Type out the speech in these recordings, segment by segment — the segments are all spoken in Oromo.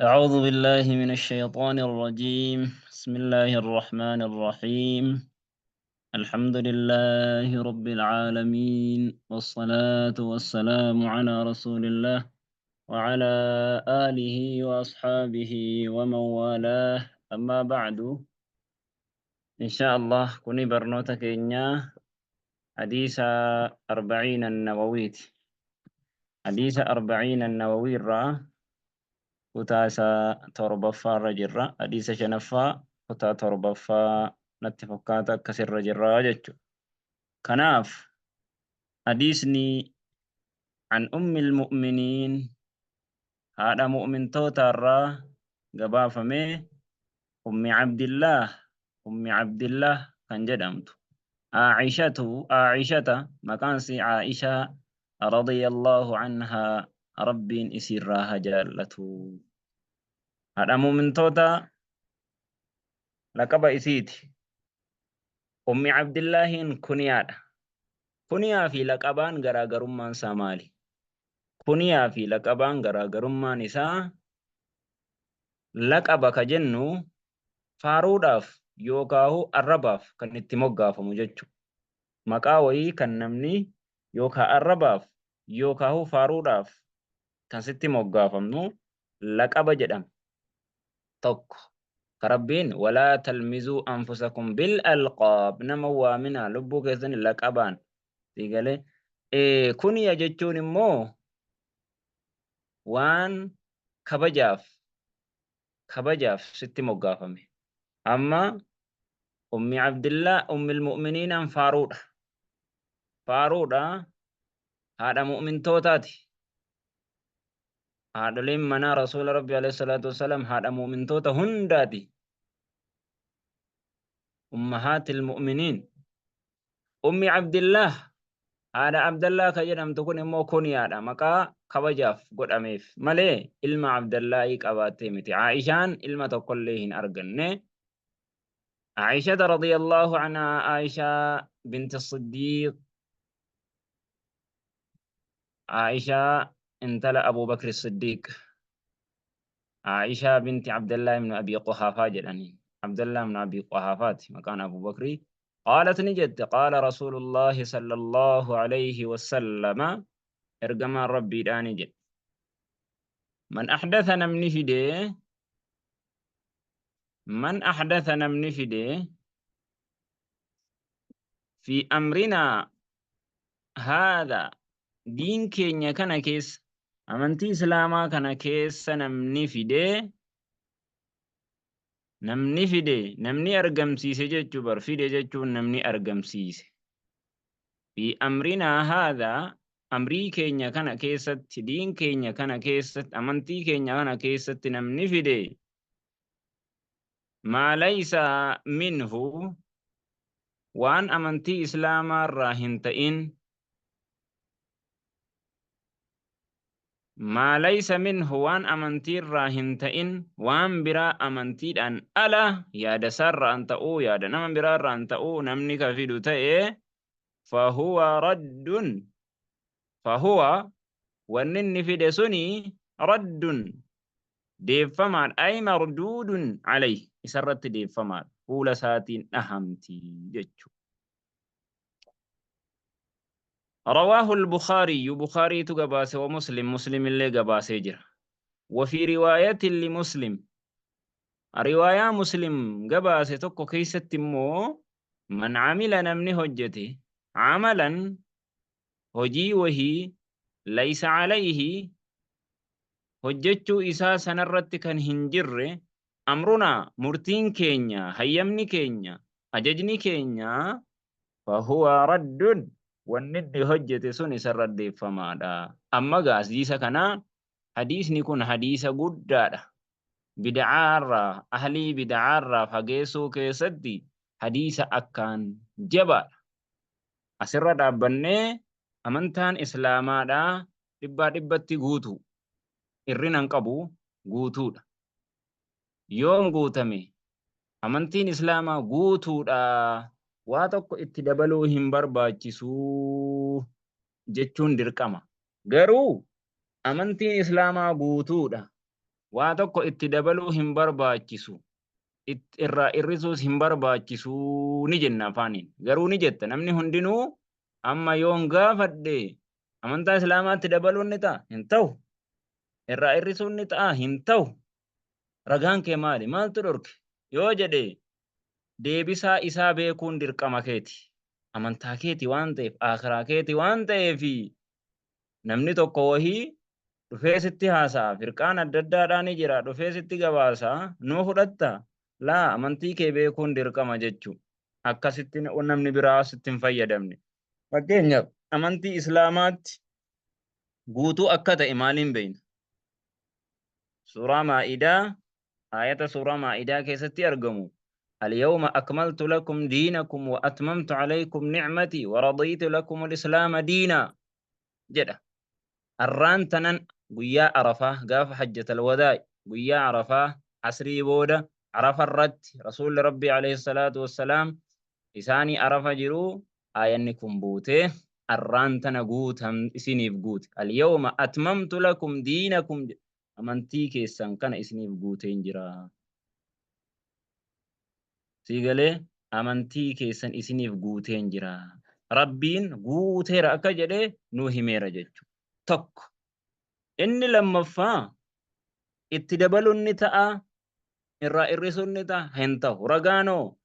أعوذ بالله من الشيطان الرجيم. بسم الله الرحمن الرحيم. الحمد لله رب العالمين، والصلاة والسلام على رسول الله وعلى آله وأصحابه ومن والاه. أما بعد، إن شاء الله كوني برنوتا كينيا حديث أربعين النوويت، حديث أربعين النووي الرا kutaa isaa 7ffaarra jirra. Hadiisa 5ffaa kutaa 7ffaa natti fakkaata, akkasirra jirra jechuudha. Kanaaf hadiisni عن أم المؤمنين, haadha mu'mintootaarraa gabaafamee, Ummi Abdillah, Ummi Abdillah kan jedhamtu Aishatu, Aishata, maqaan isii Aishaa, رضي الله عنها, Rabbiin isiirraa haa jaallatu. Haadha mu'mintoota laqaba isiiti. Ummi Abdillaahiin kuniyaadha. Kuniyaa fi laqabaan garaagarummaan isaa maali? Kuniyaa fi laqabaan garaagarummaan isaa, laqaba ka jennu faaruudhaaf yookaahu arrabaaf kan itti moggaafamu jechuudha. Maqaa wayii kan namni yookaa arrabaaf yookaahu faaruudhaaf kan sitti moggaafamnu laqaba jedhama. Tokko ka Rabbiin ولا تلمزوا أنفسكم بالألقاب, nama waaminaa lubbuu keessan laqabaan sii galee. Kuniya jechuun immoo waan kabajaaf sitti moggaafame. Amma Ummi Abdillaa, Ummil Mu'miniinaan faaruudha. Faaruudha, haadha mu'mintootaati. Haadholiin manaa Rasuula Rabbi عليه الصلاة والسلام haadha mu'mintoota hundaati. أمهات المؤمنين. Ummi Abdillah, haadha Abdallaa ka jedhamtu kun immoo kuniyaadha. Maqaa kabajaaf godhameef malee ilma Abdallaahii qabaattee miti. Aishaan ilma tokkollee hin arganne. Aisha رضي الله عنها, Aisha binti Siddiiq, Aishaa intala Abu Bakr Siddiiq, Aishaa binti Abdallah ibn Abi Quhaafaa jedhanii. Abdallah ibn Abi Quhaafaati maqaan Abu Bakrii. قالت, ni jette, قال رسول الله صلى الله عليه وسلم, ergamaan Rabbiidhaani jedhe, من أحدث, namni fide, من أحدث, namni fide, في أمرنا هذا, diin keenya kana keessa, amantii Islaamaa kana keessa namni fide, namni fide, namni argamsiise jechuu bar. Fide jechuun namni argamsiise. في أمرنا هذا, amrii keenya kana keessatti, diin keenya kana keessatti, amantii keenya kana keessatti namni fide, ما ليس منه, waan amantii Islaamaa irraa hin ta'in, ما ليس منه, waan amantii irraa hin ta'in, waan biraa amantiidhaan ala, yaada isaarraan ta'uu, yaada nama biraarraan ta'uu, namni ka fidu ta'e, فهو رد, فهو, wanni inni fide suni, رد, deeffamaadha, أي مردود عليه, isarratti deeffamaadha, fuula isaatiin dhahamti jechuudha. رواه البخاري, بخاري gabaase, ومسلم, مسلم illee gabaasee jira. وفي رواية لمسلم, riwaayaa Muslim gabaase tokko keessatti immoo, من عمل, namni hojjete, عملا, hojii wahii, ليس عليه, hojjechuu isaa sanarratti kan hin jirre, أمرنا, murtiin keenya, hayyamni keenya, ajajni keenya, فهو رد, wanni inni hojjete sun isarra deeffamaadha. Amma gaa hadiisa kana, hadiisni kun hadiisa guddaadha. Bid'aarraa, ahlii bid'aarraa fageessuu keessatti hadiisa akkaan jabaadha. Asirra dhaabbannee amantaan Islaamaadhaa dhibbaa dhibbatti guutuu irrina hin qabu, guutuudha. Yoom guutame? Amantiin Islaamaa guutuudha. Waa tokko itti dabaluu hin barbaachisuu jechuun dirqama. Garuu amantiin Islaamaa guutuudha. Waa tokko itti dabaluu hin barbaachisu, irraa irrisuus hin barbaachisu ni jenna afaaniin. Garuu ni jetta namni hundinuu amma yoon gaafadhe amantaa Islaamaatti dabaluun ni ta'a? Hin ta'u. Irraa irrisuun ni ta'a? Hin ta'u. Ragaan kee maali? Maaltu dhorke? Yoo jedhe deebisaa isaa beekuun dirqama keeti. Amantaa keeti waan ta'eef, aakhiraa keeti waan ta'eef namni tokko wahii dhufee sitti haasa'a, firqaan adda addaadhaa ni jira, dhufee sitti gabaasa, numa fudhatta? Laa, amantii kee beekuun dirqama jechu. Akkasitti namni biraa sitti hin fayyadamne. Fakkeenyaaf amantii Islaamaatti guutuu akka ta'e maaliin beekna? Suuraa Maa'idaa aayata suuraa Maa'idaa keessatti argamu Al-yawma akmaltu lakum diinakum wa atmamtu alaykum ni'mati wa radiitu lakum al-islaama diina jedha. Arraan tanan guyyaa Arafaa gaafa hajjatal wadaa'i guyyaa Arafaa asrii booda Arafa irratti Rasuulli Rabbii alayhi salaatu wassalaam isaanii Arafa jiru aayanni kun buutee arraan tana guutam isiniif guute. Al-yawma atmamtu lakum diinakum jedha. Amantii keessan kana isiniif guuteen jira. Sii galee amantii keessan isiniif guuteen jira. Rabbiin guuteera akka jedhee nuu himeera jechuudha. Tokko. Inni lammaffaa itti dabaluun ni ta'a irraa irrisuun ni ta'a hin ta'u. Ragaanoo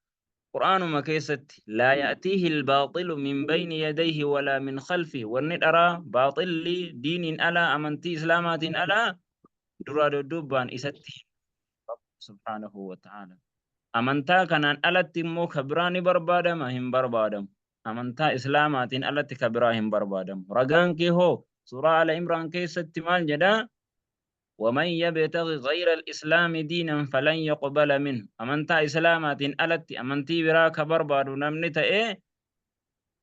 Qur'aanuma keessatti laa ya'tiihi al-baaxilu min bayni yadayhi walaa min khalfihi wanni dharaa baaxilli diiniin alaa amantii islaamaatiin alaa duraa dudduubbaan isatti hin Rabbi subhaanahu wa ta'aala. Amantaa kanaan alatti immoo ka biraa ni barbaadama hin barbaadamu. Amantaa islaamaatiin alatti ka biraa hin barbaadamu. Ragaan kee hoo suuraa Ala Imraan keessatti maal jedhaa? Waman yabtaghi ghayra al-islaami diinan falan yuqbala minhu. Amantaa Islaamaatiin alatti amantii biraa ka barbaadu namni ta'e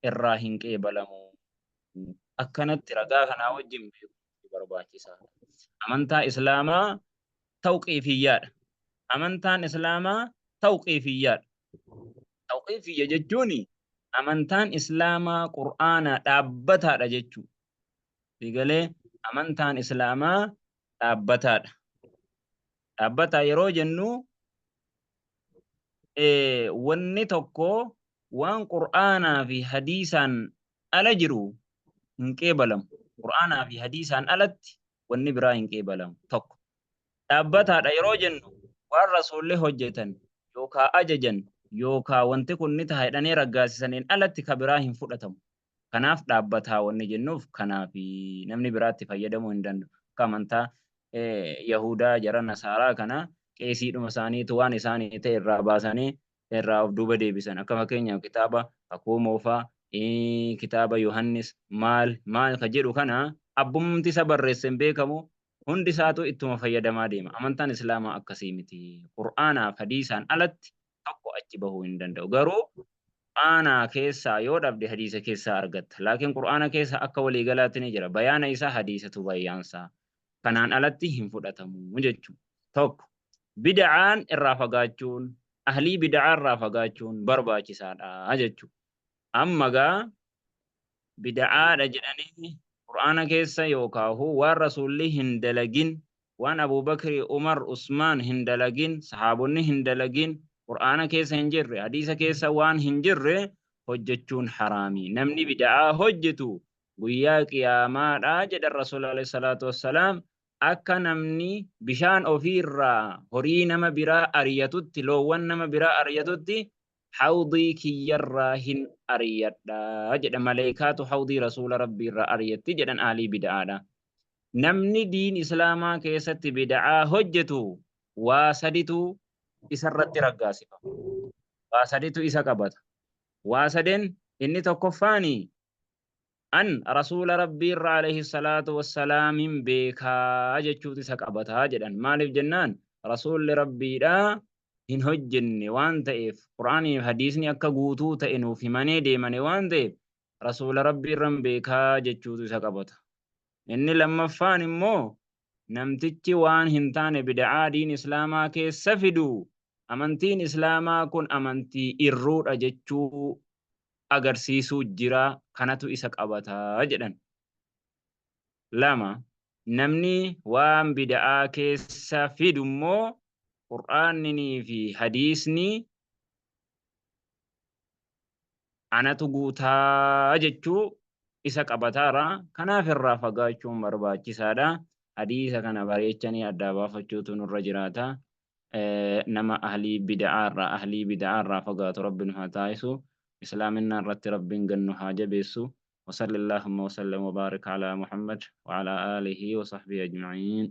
irraa hin qeebalamu. Akkanatti ragaa kanaa wajjin beekuun barbaachisaadha. Amantaa Islaamaa tawqiifiyyaadha. Amantaan Islaamaa tawqiifiyyaadha. Tawqiifiyya jechuun amantaan Islaamaa Qur'aanaa dhaabbataadha jechuudha. Si galee amantaan Islaamaa dhaabbataadha. Dhaabbataa yeroo jennu wanni tokko waan Qur'aanaa fi hadiisaan ala jiru hin qeebalamu. Qur'aanaa fi hadiisaan alatti wanni biraa hin qeebalamu. Tokko. Dhaabbataadha yeroo jennu waan rasuulli hojjetan yookaa ajajan yookaa wanti kun ni taha jedhanii raggaasisaniin alatti ka biraa hin fudhatamu. Kanaaf dhaabbataa wanni jennuuf kanaafi namni biraa itti fayyadamuu hin danda'u. Akka amantaa Yahudaa jara Nasaaraa kana qeesiidhuma isaaniitu waan isaanii ta'e irraa baasanii irraa of duuba deebisan. Akka fakkeenyaaf kitaaba Kakuu Moofaa, kitaaba Yohannis maal maal ka jedhu kana abbumti isa barreesse hin beekamu hundi isaatu ittuma fayyadamaa deema. Amantaan Islaamaa akkasii miti. Qur'aanaaf hadiisaan alatti tokko achi bahuu hin danda'u. Garuu Qur'aana keessaa yoo dhabde hadiisa keessaa argatta. Laakiin Qur'aana keessa akka waliigalaatti ni jira. Bayaana isaa hadiisatu bayaansa. Kanaan alatti hin fudhatamu jechuudha. Tokko bid'aan irraa fagaachuun ahlii bid'aa irraa fagaachuun barbaachisaadha jechuudha. Amma gaa bid'aadha jedhanii Qur'aana keessa yookaahu waan Rasuulli hin dalagin, waan Abuu Bakri, Umar, Usmaan hin dalagin, sahaabonni hin dalagin, Qur'aana keessa hin jirre, hadiisa keessa waan hin jirre hojjechuun haraami. Namni bid'aa hojjetu guyyaa qiyaamaadha jedhan Rasuulli alayhi salaatu wassalaam akka namni bishaan ofiirraa horii nama biraa ariyatutti, loowwan nama biraa ariyatutti hawdii kiyyarraa hin ariyadha jedha maleeykaatu hawdii rasuula rabbiirraa ariyatti jedhan ahlii bida'aadha. Namni diin islaamaa keessatti bida'aa hojjetu waa saditu isarratti raggaasifama. Waa saditu isa qabata. Waa saden inni tokkoffaani an rasuula rabbiirra alayhi salaatu wassalaamin beekaa jechuutu isa qabata jedhan. Maaliif jennaan rasuulli rabbiidha hin hojjenne waan ta'eef Qur'aanii fi hadiisni akka guutuu ta'e nuuf himanii deemane waan ta'eef rasuula rabbii irran beekaa jechuutu isa qabata. Inni lammaffaan immoo namtichi waan hin taane bida'aa diin islaamaa keessa fidu amantiin islaamaa kun amantii irruudha jechuu agarsiisuu jira kanatu isa qabata jedhan. 2. Namni waan bida'aa keessa fidu immoo Qur'aanninii fi hadiisni anatu guutaa jechuu isa qabataara. Kanaaf irraa fagaachuun barbaachisaadha. Hadiisa kana bareechanii addaa baafachuutu nurra jiraata. Nama ahlii bida'aa irraa ahlii bida'aa irraa fagaatu Rabbi nu haa taasisu. Islaaminaa irratti Rabbiin gad nu haa jabeessu. وصلى اللهم وسلم وبارك على محمد وعلى آله وصحبه أجمعين.